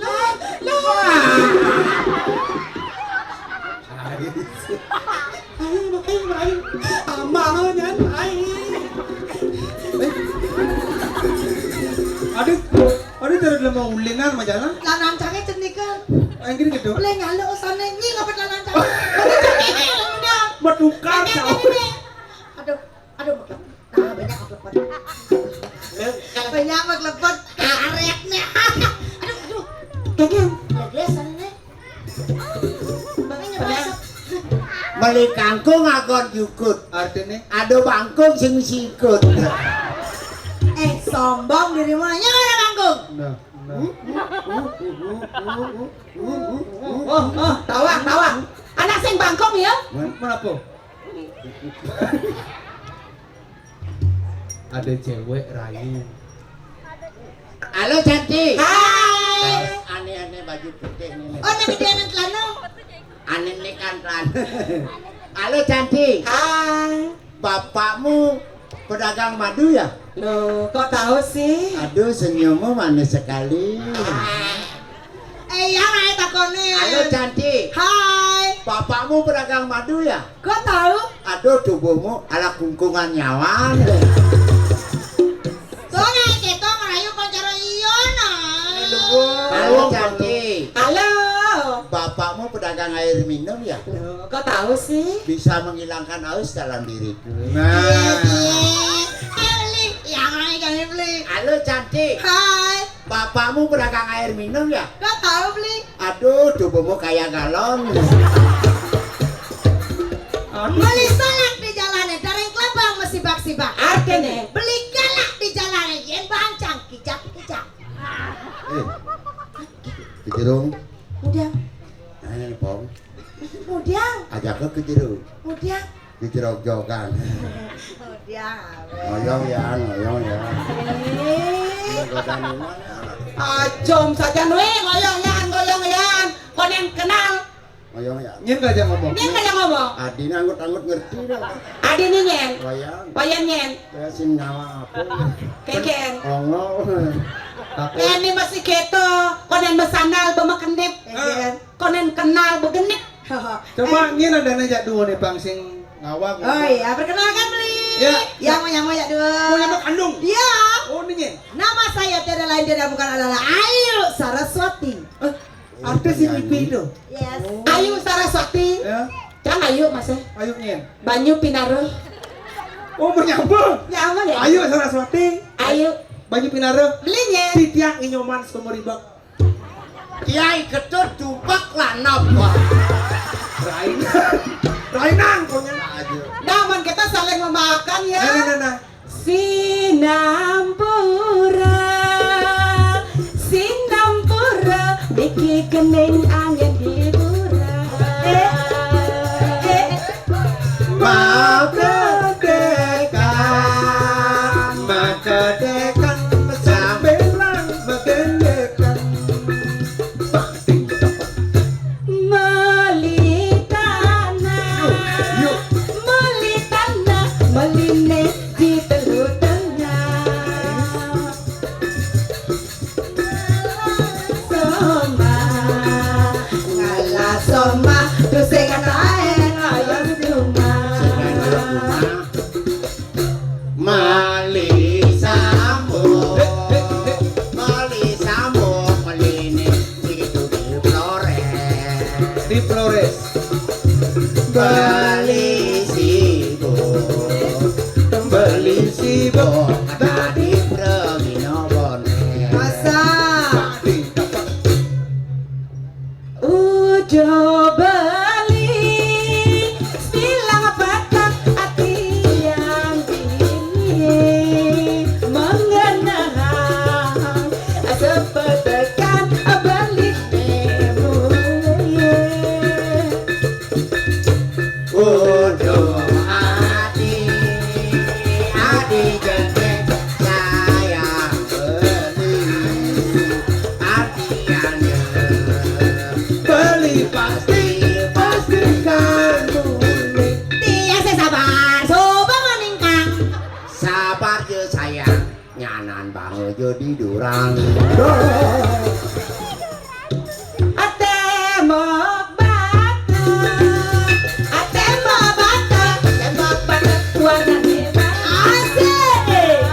lo, lo. Ayo, ayo, ayo. Amah nyan, ayo. Aduh, aduh, terus lo mau ulingan majalah? Lah, nancangnya cenika. Anggir gitu. Boleh ngaluk sana, nyi ngapa lah nancang? Betul cengeng, udah. Bertukar, Cengeng, cau. Ini. Aduh, aduh, makin. Nah, banyak upload. Banyak upload. Karetnya. Aduh, aduh. Tunggu. Leglesen nih. Makanya masuk. Beli kangkung agon jukut. Artinya? Ada bangkung sing sikut. Eh, sombong dirimu. Nya ada bangkung. Nah, nah. Oh, oh, tawang, tawang. Anak sing bangkung ya? Kenapa? Ada cewek rayu. Halo, cantik. Hai. Aneh-aneh baju putih ini. Oh, nak gedean celana. Aneh nih kan celana. Halo, cantik. Hai. Bapakmu pedagang madu ya? Loh, kok tahu sih? Aduh, senyummu manis sekali. Eh, iya, naik takonin. Halo, cantik. Hai. Bapakmu pedagang madu ya? Kok tahu? Aduh, tubuhmu ala kungkungan nyawan. Kok naik itu ngerayu koncara iya, nah. Halo, cantik. Halo. Bapakmu pedagang air minum ya? Loh, kok tahu sih? Bisa menghilangkan haus dalam diriku. Nah. Iya, iya. Eh, beli. Yang naik kami beli. Halo, cantik. Hai. Bapakmu pedagang air minum ya? Kok tahu beli? Aduh, tubuhmu kayak galon. Beli salak di jalannya, dareng kelabang mesibak-sibak. Artinya? Beli galak di jalannya, yen bancang kijak-kijak. Eh, kejerung. Mudiang. Ayo, Pong. Mudiang. Ajak ke kejerung. Mudiang. Dijerok-jokan. Ngoyong ya, ngoyong ya. Ini godaan ini. Ajom saja nue ngoyong yan, ngoyong yan. Konen kenal. Ngoyong ya. Nyen gak aja ngomong. Nyen gak aja ngomong. Adi nanggut-nanggut ngerti dah. Adi ni nyen. Wayang. Wayang nyen. Wayang sing nyawa apa? Keken. Ongol. Tapi ini masih keto. Konen bersandal, bemakendip. Keken. Konen kenal begenit. Coba nyen ada aja dua nih pang sing ngawang. Oh iya, perkenalkan beli. Ya. Yang mau nyamuk ya dua. Oh, yang mau kandung. Iya. Oh, ini nyen. Nama saya tiada lain tiada bukan adalah Ayu Saraswati. Eh, artis ini Pi itu. Yes. Oh. Ayu Saraswati. Ya. Cang Ayu mas eh. Ayu nyen. Banyu Pinaro. Oh, menyambung. Nyambung ya? Ayu Saraswati. Ayu. Banyu Pinaro. Beli nyen. Titiang Inyoman seumur hidup. Kiai Ketut jubek lanap. Rainang. Rainang punya aja. Nah, man kita saling memaafkan ya. Nah, nah, nah, nah. Sinampura, sinampura, niki kening angin hiburan. Eh, eh. Maaf, Deka. Maka dekan sambilang magendekan. Meli tanah, yuk, yuk. Meli tanah, meline di Telu Tengah. Soma, Bang jadi durang. Tembok batu, tembok batu, tembok batu warna merah. Asik.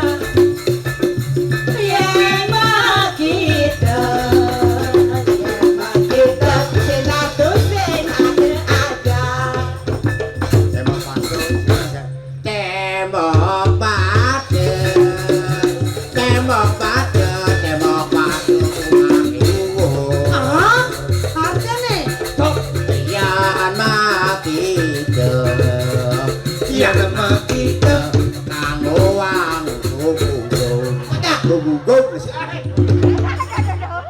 Yen mau kita, yen mau kita, sing atuh sing ada-ada. Tembok batu, tembok batu, tembok batu, tembok batu. Ah, artine? Sok, yen mau kita, yen mau kita, kanggo wong gugu. Gugu, gugu.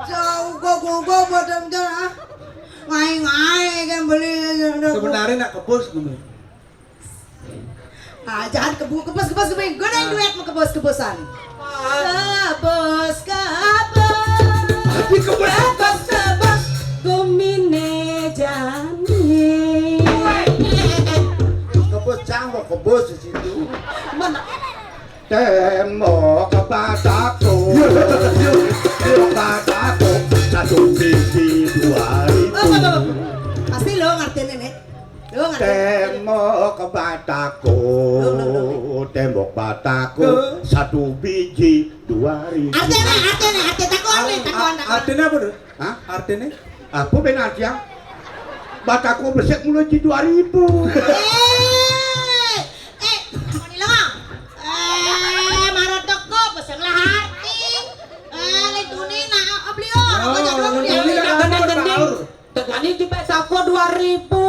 Jauh gugu, gugu, bodoh, ah. Ngai-ngai kan beli. Sebenarnya nak kebus gue. Ah, jangan kebu-, kebus-kebus gue. Gue yang duet mau kebus-kebusan. Kebus, kebus. Tapi kebus. Kebus, kebus. Gumine jani. Kebus cangkok, kebus di situ. Mana? Tembok bataku, bataku, satu biji dua ribu. Oh, oh, oh. Pasti lo ngerti ini, nih. Lo ngerti. Tembok bataku, tembok bataku, satu biji dua ribu. Artinya, artinya, artinya, takuan, nih, takuan, takuan. Artinya apa tuh? Hah? Artinya? Apa ben artinya? Bataku besek mulai di dua ribu. Eh, eh, apa nih, Long? Eh, marot toko, besek lah hati. Eh, lain tuni, nah, oh, beli, oh, oh, apa jadwal lain dia? Tuni, nah, gendeng, gendeng. Tegani di toko dua ribu.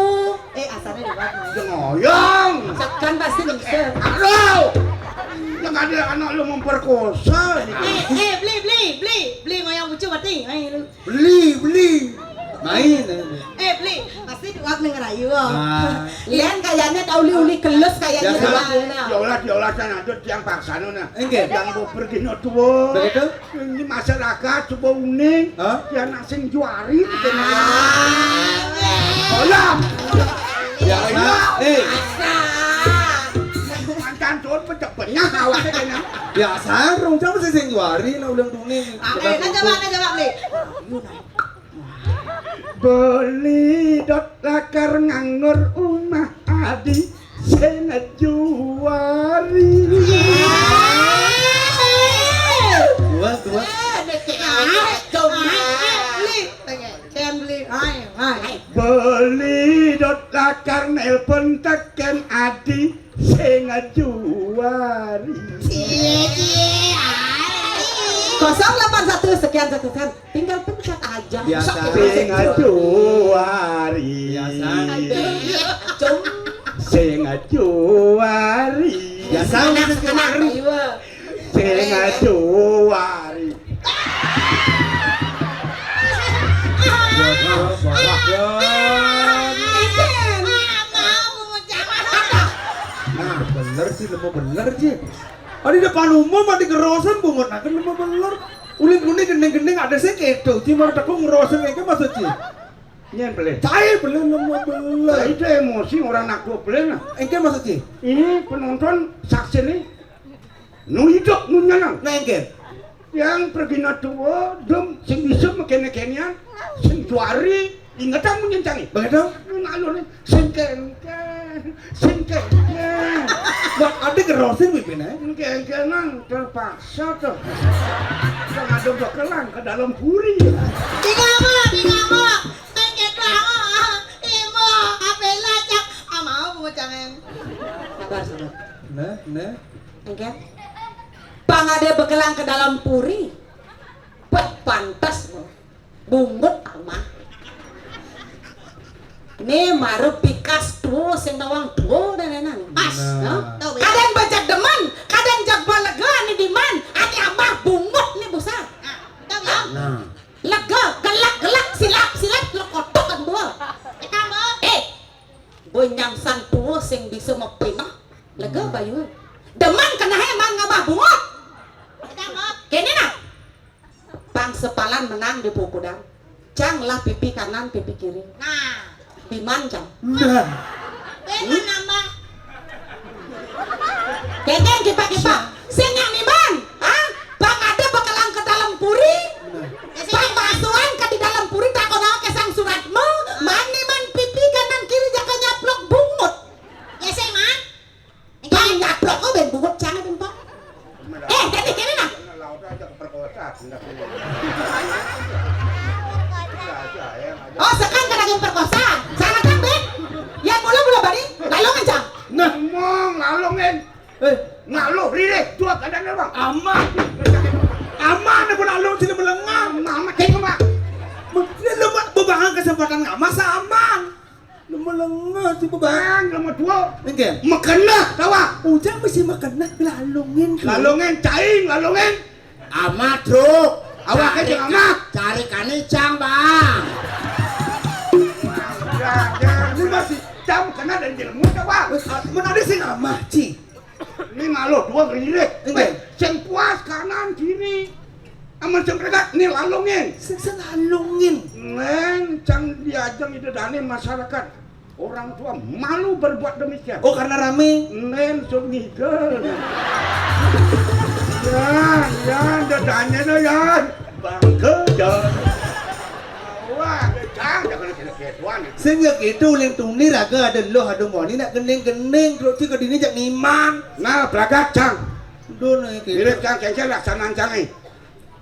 Eh, asalnya di mana? Ngoyong. Sekan pasti bisa. Aduh. Yang ada anak lu memperkosa ini. Eh, eh, beli, beli, beli, beli ngoyong bucu mati. Ayo lu. Beli, beli. Main. Eh, beli, pasti duak nih ngerayu. Ah. Lian kayaknya kau uli-uli kelus kayaknya. Ya, duak, nah. Diolah, diolah sana tuh tiang paksa nu, nah. Enggak. Yang mau pergi no tua. Begitu? Ini masyarakat coba uning. Hah? Ya nak sing juari gitu. Ah. Olah. Ya, eh. Mantan tuh pecah banyak awaknya kayaknya. Ya, sarung sama sing juari, nah ulang dunia. Ah, eh, kan coba, kan coba, beli. Beli dot lakar nganggur umah adi sing juari. Dua, dua. Beli dot lakar nelpon teken adi sing juari. Cie, cie, ae. Kosong delapan satu sekian sekian. Tinggal pencet aja. Biasa. Sok, sing juari. Biasa. Cung. Sing juari. Biasa. Anak, anak, iya. Sing juari. Nah, bener sih, lemu bener sih. Adi depan umum, adi kerosen, bungut naken lemu bener. Ulin-ulin gending-gending ada sih kedo, cuma aku ngerosen kayak maksud sih. Nyen beli. Cai beli lemu bener. Nah, itu emosi orang nak dua beli nah. Engke maksud sih. Ini penonton saksi nih. Nu hidup nu nyenang. Nah, engke. Yang pergi na tua, dem, sing bisa mekene-kenean, sing juari, ingetan mun nyencangi. Begitu? Nun alur, sing kengken, sing kengken. Wah, ada kerosin pimpin, eh? Kengkenan terpaksa tuh. Yang ada bekelang ke dalam puri. Tiga mah, tiga mah. Sing kengken, ah, ibu, apa lacak? Ah, mau bu jangan. Sabar, sabar. Nah, nah. Engke. Pang ade bekelang ke dalam puri. Beh, pantes, Bu. Bungut amah. Ni maru pikas tuo sing nawang tuo dan enang. Pas, nah. Kadang bajak demen, kadang jag balega ni diman, ane amah bungut ni busa. Nah. Lega, gelak, gelak, silap, silap, lekotok kan tuo. Eh, boy nyamsan tuo sing bisa mepinah. Lega bayu. Demen kenahe man ngabah bungut. Kene nah. Pang sepalan menang di pukudang. Cang lah pipi kanan, pipi kiri. Nah. Diman cang. Nah. Dengan nambah. Kene kipak-kipak. Sing yang diman. Hah? Pang Oh, sekan kena perkosa. Sangat kan, Beb? Yang mula-mula bani, lalu ngencang. Nah, ngomong lalu ngen. Eh, nak lu ririh, dua keadaan lu, Bang. Aman. Aman, aku nak lu sini melengah. Aman, aman, cek, Bang. Lu buat bebangan kesempatan nggak masa aman. Lu melengah sih bebangan. Bang, lu mau dua. Nggih. Mekena, tawa. Ujang mesti mekena, lalungin. Lalungin, caing, lalungin. Amat, Truk. Awak aja amat. Cari kane cang, Bang. Ya, ya, ini masih cang kena dan jelemu, tawa. Mun ada sing amah, Ci. Ini maluh dua ngelirik. Enggak. Weh, sing puas kanan kiri. Amun sing regat nih lalungin. Sing, sing lalungin. Neng, cang diajeng ide dane masyarakat. Orang tua malu berbuat demikian. Oh, karena rame. Neng, sup ngigel. Ya, ya, dedane no, ya. Bangke, ya. Wah, cang, jangan kena ketuan. Sing ya gitu, uling tuni raga ada loh, ada moni nak gending-gending, terus cik kedini jak niman. Nah, belagat, cang. Duh, nih, gitu. Mirip cang, cengkel, laksanaan cang, nih.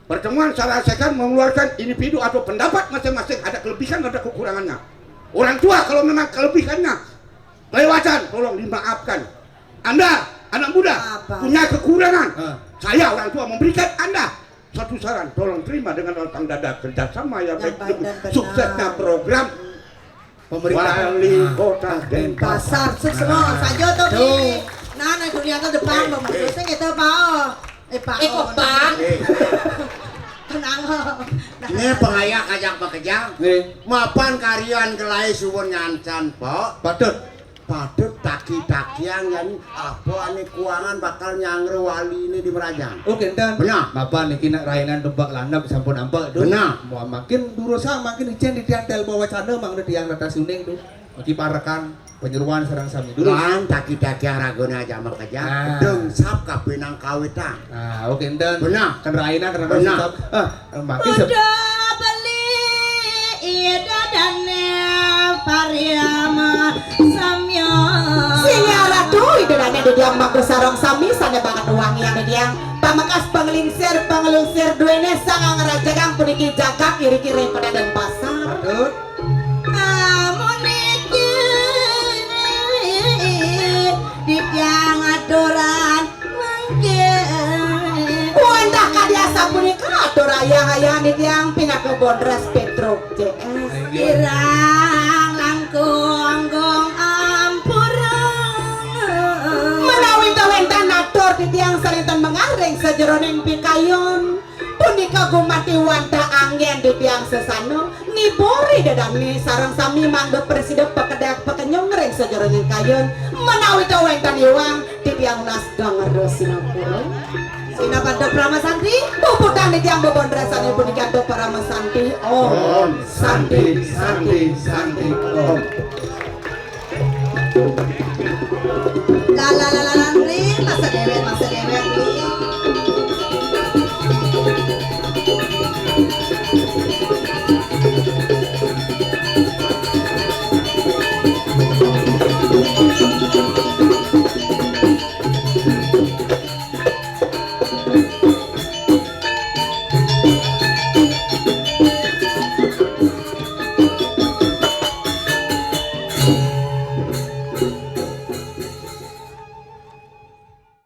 Pertemuan salah sekan mengeluarkan individu atau pendapat masing-masing, ada kelebihan, ada kekurangannya. Orang tua kalau memang kelebihannya kelewatan, tolong dimaafkan. Anda, anak muda, apa? Punya kekurangan. Hah. Saya orang tua memberikan Anda satu saran, tolong terima dengan lapang dada kerjasama yang baik demi suksesnya program pemerintah. Wali Kota Denpasar. Pasar, sukses semua. Saja tuh, tuh. Nah, nah, dunia tuh depan, eh, Bang. Eh. Terusnya kita, Pak. Eh, Pak. Eh, kok, Pak? Eh. Tenang, oh. Nah. Ini pengaya kajak bekerja. Nih. Mapan karian gelai suwun nyancan, Pak. Patut. Patut taki-takian ya nih. Apa ane kuangan bakal nyangre wali ini di Merajan? Oke, enten. Benar. Mapan niki nak rainan tebak landep sampun ampe tuh. Benar. Mau makin durusa makin icen di tiang tel bawa canda mang di tiang atas uning tuh. Maki parekan penyeruan sareng sami dulu. Lan taki-taki ragone aja makeja. Nah. Deng sap kabinang kawitan. Nah, oke, enten. Benar. Kan raina karena benar. Sap. Ah, maki sep- Udah beli ida dane Pariama Samya. Sing ratu ida dane di diang mangku sarong sami sane banget wangi yang di diang. Pamekas penglingsir, penglingsir duene sangang rajagang puniki jagak iri-kiri pada Denpasar. Patut. Amun iki titiang aturan mangke. Wantah kadi asapunika atur ayah-ayah titiang pinaka Bondres Petruk C S. Inggih. Kirang langkung ampura. Menawi wenten atur titiang salinten mengaring sajeroning pikayon. Punika gumanti wantah anggen titiang sesana ngiburi dedamni sareng sami mangda prasida pakedek pakenyong ring sajeroning kayun. Menawi ta wenten iwang titiang nas ganger sinapura. Sinapanta Parama Santi. Puputang titiang bebon rasane punika antuk Parama Santi. Om Santi, Santi, Santi, Om. La la la la la, Ri.